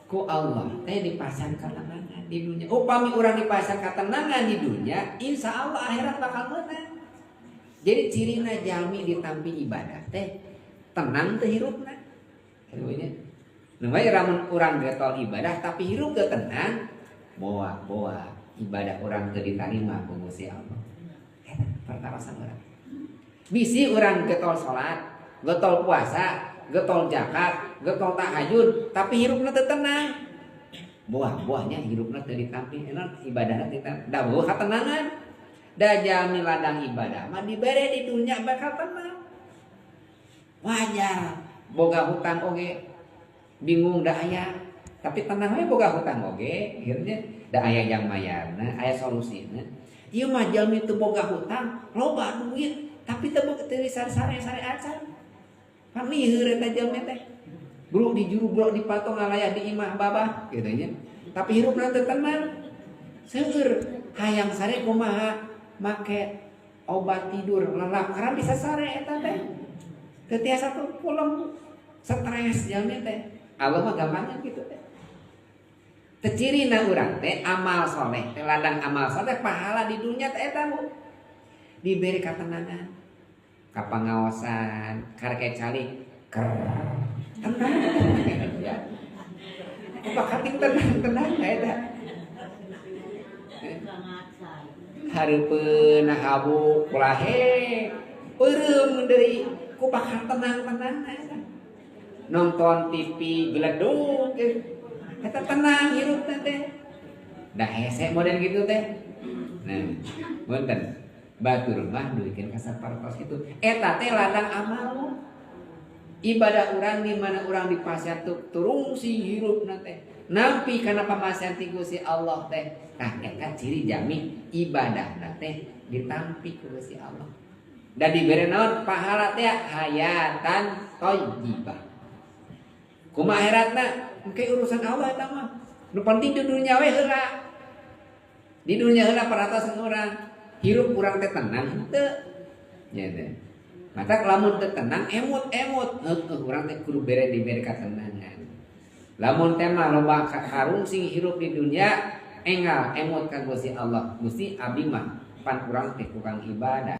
Ku Allah teh dipasihan ketenangan di dunia. Upami urang dipasihan ketenangan di dunia, insya Allah akhirat bakal menang. Jadi cirina jalmi ditampi ibadah teh tenang teh hirupna. Kitu. Nu bae lamun urang getol ibadah tapi hirup teu tenang, boa-boa ibadah urang teu ditarima ku Gusti Allah. Eta pertarosan urang. Bisi urang getol salat, getol puasa, getol zakat, getol tahajud, tapi hirupna teu tenang. Buah-buahnya hirupna teu ditampi, enak ibadahna teu ditampi. Da euweuh katenangan. Da jalmi ladang ibadah mah dibere di dunia bakal tenang. Wajar boga hutang oge bingung da aya, tapi tenang we boga hutang oge akhirnya da aya yang mayarna, aya solusina. Ieu mah jalmi teu boga hutang, loba duit, tapi teu teu sare-sare acan. Pan lieur eta jalmi teh. Bro di juru bro di pato ngalayah di imah babah gitu nya. Tapi hirupna teu tenang. Seueur hayang sare kumaha, make obat tidur lelap karena bisa sare eta teh. Teu tiasa tuh pulang, stres jalmi teh. Allah mah gampangnya gitu teh. Teh cirina urang teh amal soleh teh, ladang amal soleh pahala di dunia teh eta, Bu. Diberi ketenangan, kapangaosan, karek calik ker tenang ya. Apa tenang tenang eta. Hareupeun habu kulahe peureum deui ku bakal tenang-tenang eta. Nonton TV geledug eta tenang hirup teh. Da hese model gitu teh. Nah, punten. Batur mah duikeun ka sapertos itu. Eta teh ladang amal ibadah urang di mana urang dipasihan turungsi hirupna teh. Nampi kana pamasihan ti Gusti Allah teh. Tah, eta ciri jalmi ibadahna teh ditampi ku Gusti Allah. Dan diberi naon pahala teh? Hayatan thayyibah. Kumaha akhiratna engke urusan Allah eta mah. Nu penting di dunia we heula. Di dunia heula perhatosan urang. Hirup urang teh tenang henteu? Nya teh. Mata lamun teu tenang, emut-emut, heueuh urang teh kudu bere dibere katenangan. Lamun teh mah loba karungsing hirup di dunia, enggal emut ka Gusti Allah. Gusti, abdi mah pan urang teh tukang ibadah.